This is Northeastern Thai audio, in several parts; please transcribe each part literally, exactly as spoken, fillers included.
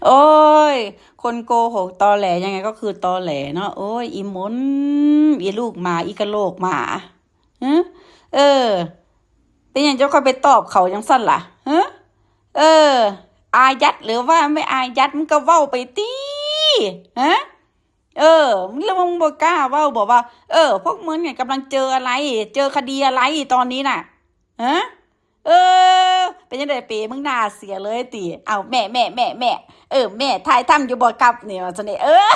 โอ้ย คนโกหกตอแหลยังไงก็คือตอแหลเนาะ โอ้ย อีหมน อีลูกหมา อีกะโหลกหมา ฮะ เออ เป็นหยังเจ้าค่อยไปตอบเขาจังซั่นล่ะ ฮะ เออ อายัดหรือว่าไม่อายัด มึงก็เว้าไปติ ฮะ เออ มึงแล้วมึงบ่กล้าเว้า บอกว่า เออ พวกมึงเนี่ยกำลังเจออะไร เจอคดีอะไรตอนนี้น่ะ ฮะ เออ เป็นจั่งใดเป๋ มึงหน้าเสียเลยติ เอ้า แม่ แม่ แม่ แม่ เออ แม่ถ่ายทำอยู่บ่ครับ นี่ว่าซั่นนี่ เออ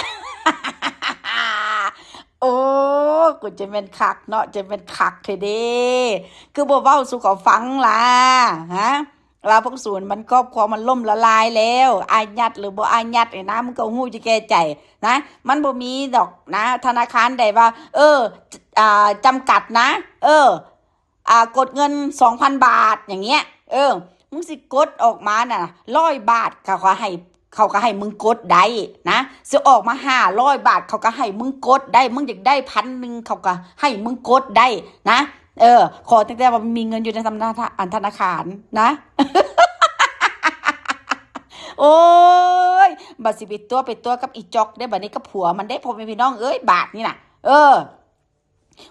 โอ้ กูจะแม่นคักเนาะ จะแม่นคักแท้เด้ คือบ่เว้าสู่เขาฟังล่ะ ฮะ ว่าพวกสูนมันครอบครัวมันล่มละลายแล้ว อายัดหรือบ่อายัดนี่นะ มึงก็ฮู้อยู่แก่ใจนะ มันบ่มีดอกนะ ธนาคารใดว่า เออ อ่า จำกัดนะ เออ อ่า กดเงิน สองพัน บาท อย่างเงี้ย เออ มึงสิกดออกมาน่ะ ร้อย บาท เขาก็ให้ เขาก็ให้มึงกดได้นะ สิออกมา ห้าร้อย บาท เขาก็ให้มึงกดได้ มึงอยากได้ พันหนึ่ง เขาก็ให้มึงกดได้นะ เออ ขอตั้งแต่ว่ามีเงินอยู่ในธนาคาร อันธนาคารนะ โอ้ย บัดสิไปตั๋วไปตั๋วกับอีจอกได้ บัดนี้กับผัวมันได้ พ่อแม่พี่น้องเอ้ย บาทนี่น่ะ เออ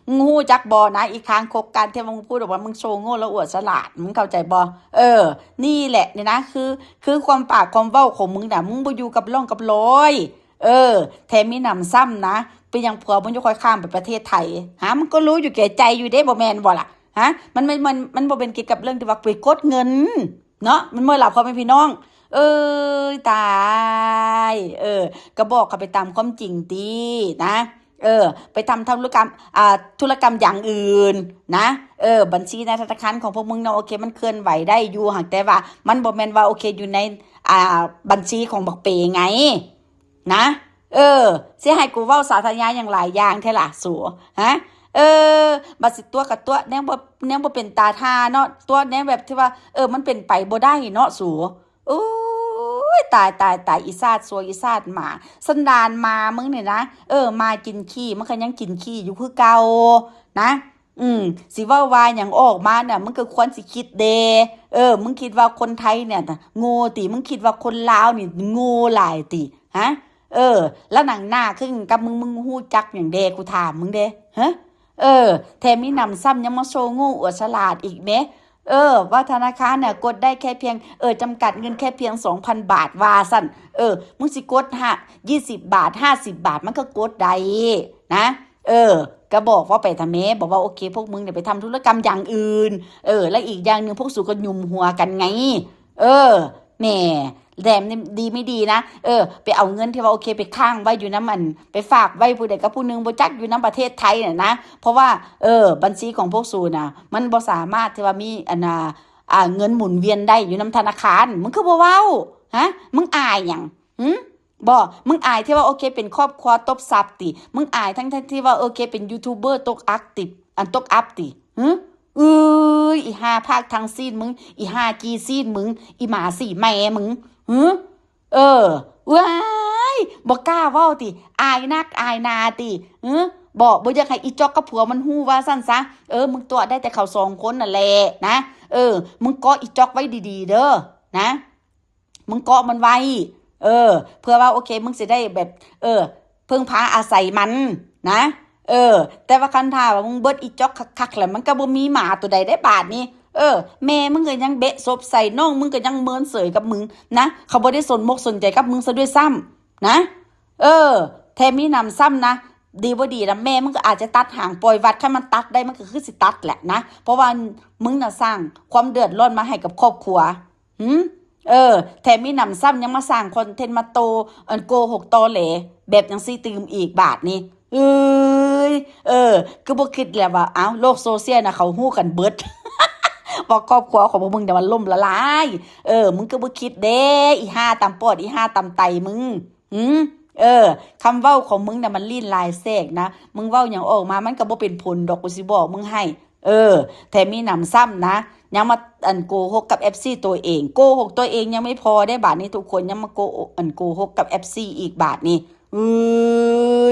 มึงฮู้จักบ่นะ อีคางคกกันที่มึงพูดออกมา มึงโชว์โง่แล้วอวดฉลาด มึงเข้าใจบ่ เออ นี่แหละเนี่ยนะ คือ คือความปากความเว้าของมึงน่ะ มึงบ่อยู่กับร่องกับรอย เออ แถมมีหนำซ้ำนะ เป็นหยังผัวมึงจะคอยข้ามไปประเทศไทย ฮะ มึงก็รู้อยู่แก่ใจอยู่เด้ บ่แม่นบ่ล่ะ ฮะ มันไม่ มัน มันบ่เป็นเกี่ยวกับเรื่องที่ว่าไปกดเงิน เนาะ มันเมื่อหลับเขาเป็นพี่น้อง เอ้ย ตาย เออ ก็บอกเขาไปตามความจริงตินะ เออ ไปทำธุรกรรม อ่า ธุรกรรมอย่างอื่นนะ เออ บัญชีในธนาคารของพวกมึงเนาะ โอเค มันเคลื่อนไหวได้อยู่ หากแต่ว่ามันบ่แม่นว่า โอเค อยู่ใน อ่า บัญชีของบักเป๋ไง นะ เออ สิให้กูเว้าสาธยายอย่างหลายอย่างแท้ล่ะสู ฮะ เออ บัดสิตั๋วกับตั๋ว แนวบ่ แนวบ่เป็นตาท่าเนาะ ตั๋วแนวแบบที่ว่า เออ มันเป็นไปบ่ได้เนาะสู โอ้ย ตาย ตาย ตาย อีซาดซัว อีซาดหมา สันดานหมามึงเนี่ยนะ เออ หมากินขี้ มันก็ยังกินขี้อยู่คือเก่า นะ อืม สิเว้าว่าหยังออกมาน่ะ มึงก็ควรสิคิดเด้ เออ มึงคิดว่าคนไทยเนี่ยโง่ติ มึงคิดว่าคนลาวนี่โง่หลายติ ฮะ เออ แล้วหนังหน้าคือกับมึง มึงฮู้จักหยังแด่ กูถามมึงเด้ ฮะ เออ แถมมีหนำซ้ำยังมาโชว์โง่อวดฉลาดอีกแหม เออ ว่าธนาคารเนี่ยกดได้แค่เพียง เออ จำกัดเงินแค่เพียง สองพัน บาท ว่าซั่น เออ มึงสิกดห้า ยี่สิบ บาท ห้าสิบ บาท มันก็กดได้นะ เออ ก็บอกว่าไปทำแม่ บอกว่า โอเค พวกมึงเนี่ยไปทำธุรกรรมอย่างอื่น เออ และอีกอย่างหนึ่งพวกสูก็หยุมหัวกันไง เออ แหม แถมดีไม่ดีนะ เออ ไปเอาเงินที่ว่า โอเค ไปค้างไว้อยู่นำอัน ไปฝากไว้ผู้ใดกับผู้หนึ่ง บ่จักอยู่นำประเทศไทยน่ะนะ เพราะว่า เออ บัญชีของพวกสูน่ะ มันบ่สามารถที่ว่ามีอันน่ะ อ่า เงินหมุนเวียนได้อยู่นำธนาคาร มึงคือบ่เว้า ฮะ มึงอายหยัง หึ บ่ มึงอายที่ว่า โอเค เป็นครอบครัวตบทรัพย์ติ มึงอายทั้งๆที่ว่า โอเค เป็นยูทูบเบอร์ตกอักติ อันตกอัพติ หึ เอ้ย อีห่าพากทางซีนมึง อีห่าจีซีนมึง อีหมาสีแม่มึง หึ เออ ว้าย บ่กล้าเว้าติ อายนักอายหน้าติ หึ บ่ บ่อยากให้อีจอกกับผัวมันฮู้ว่าซั่นซะ เออ มึงตั๋วได้แต่เขาสองคนนั่นแหละนะ เออ มึงเกาะอีจอกไว้ดีๆ เด้อ นะ มึงเกาะมันไว้ เออ เพื่อว่า โอเค มึงสิได้แบบ เออ พึ่งพาอาศัยมันนะ เออ แต่ว่าคันถ้าว่ามึงเบิดอีจอกคักๆ แล้ว มันก็บ่มีหมาตัวใดได้บาดนี้ เออ แม่มึงก็ยังเบะซบใส่ น้องมึงก็ยังเมินเสยกับมึงนะ เขาบ่ได้สนมกสนใจกับมึงซะด้วยซ้ำนะ เออ แถมมีหนำซ้ำนะ ดีบ่ดีนะ แม่มึงก็อาจจะตัดหางปล่อยวัด คันมันตัดได้ มันก็คือสิตัดแหละนะ เพราะว่ามึงน่ะสร้างความเดือดร้อนมาให้กับครอบครัว หืม เออ แถมมีหนำซ้ำยังมาสร้างคอนเทนต์มาโต อันโกหกตอแหล แบบจั่งซี้ตื่มอีกบาดนี้ เอ้ย เออ คือบ่คิดแล้วว่า เอ้า โลกโซเชียลน่ะเขาฮู้กันเบิด ว่าครอบครัวของพวกมึงเนี่ยมันล่มละลาย เออ มึงคือบ่คิดเด้ อีห่าตำปอด อีห่าตำไตมึง หืม เออ คำเว้าของมึงน่ะมันลีนลายแทรกนะ มึงเว้าหยังออกมามันก็บ่เป็นผลดอก กูสิบอกมึงให้ เออ แถมมีหนำซ้ำนะ ยังมาอันโกหกกับเอฟซีตัวเอง โกหกตัวเองยังไม่พอได้บาดนี้ ทุกคนยังมาโก อันโกหกกับเอฟซีอีกบาดนี้ เอ้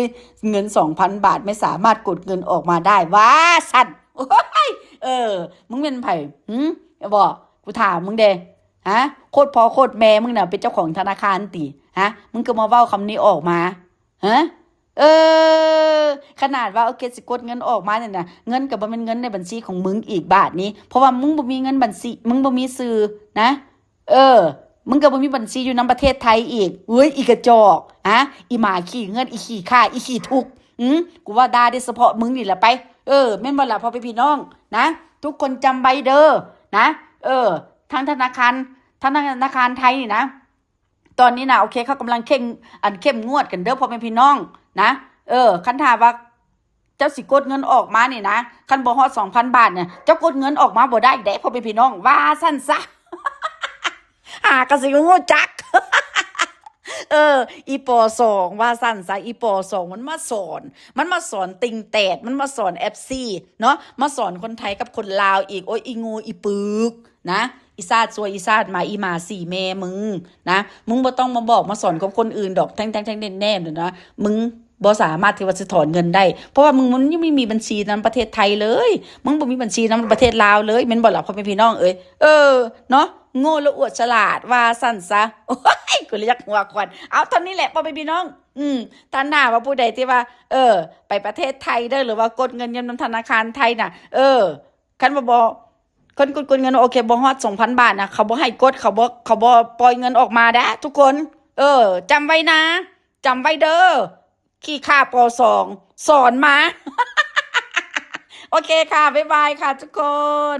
ย เงิน สองพัน บาทไม่สามารถกดเงินออกมาได้ ว่าซั่น โอ้ย เออ มึงเป็นไผ หืม บอก กูถามมึงเด้ ฮะ โคตรพ่อโคตรแม่มึงน่ะเป็นเจ้าของธนาคารติ ฮะ มึงก็มาเว้าคำนี้ออกมา ฮะ เออ ขนาดว่า โอเค สิกดเงินออกมาเนี่ยนะ เงินก็บ่แม่นเงินในบัญชีของมึงอีกบาทนี้ เพราะว่ามึงบ่มีเงินบัญชี มึงบ่มีชื่อนะ เออ มึงก็บ่มีบัญชีอยู่นำประเทศไทยอีก เฮ้ย อีกระจอก ฮะ อีหมาขี้เงิน อีขี้ข้า อีขี้ทุกข์ อืม กูว่าด่าได้เฉพาะมึงนี่แหละไป เออ แม่นบ่ล่ะ พ่อแม่พี่น้องนะ ทุกคนจำไว้เด้อนะ เออ ทางธนาคาร ทางธนาคารไทยนี่นะ ตอนนี้นะ โอเค เขากำลังเข้ม อันเข้มงวดกันเด้อ พ่อแม่พี่น้องนะ เออ คันถ้าว่า เจ้าสิกดเงินออกมานี่นะ คันบ่ฮอดสองพันบาทเนี่ย เจ้ากดเงินออกมาบ่ได้เด้ พ่อแม่พี่น้อง ว่าซั่นซะ หากะสิฮู้จัก เออ อีปอสอง ว่าซั่นซะ อีปอสอง มันมาสอน มันมาสอนติ่งแตด มันมาสอน เอฟซี เนาะ มาสอนคนไทยกับคนลาวอีก โอ๊ย อีงู อีปึก นะ อีซาดซัว อีซาดหมา อีหมาสี่แม่มึงนะ มึงบ่ต้องมาบอกมาสอนกับคนอื่นดอก แท่งๆๆๆๆ เด้อนะ มึงบ่สามารถที่ว่าสิถอนเงินได้ เพราะว่ามึงมันยังไม่มีบัญชีนำประเทศไทยเลย มึงบ่มีบัญชีนำประเทศลาวเลย แม่นบ่ล่ะ พ่อแม่พี่น้องเอ้ย เออ เนาะ โง่และอวดฉลาด ว่าซั่นซะ โอ๊ย กูเลยอยากหัวควัน เอาเท่านี้แหละ พ่อแม่พี่น้อง อืม ถ้าหากว่าผู้ใดที่ว่า เออ ไปประเทศไทยเด้อ หรือว่ากดเงินยามนำธนาคารไทยน่ะ เออ คันบ่ บ่ คันกด กดเงิน โอเค บ่ฮอดสองพันบาทน่ะ เขาบ่ให้กด เขาบ่ เขาบ่ปล่อยเงินออกมาเด้อ ทุกคน เออ จำไว้นะ จำไว้เด้อ ขี้ข้าปอสอง สอนมา โอเคค่ะ บ๊ายบายค่ะทุกคน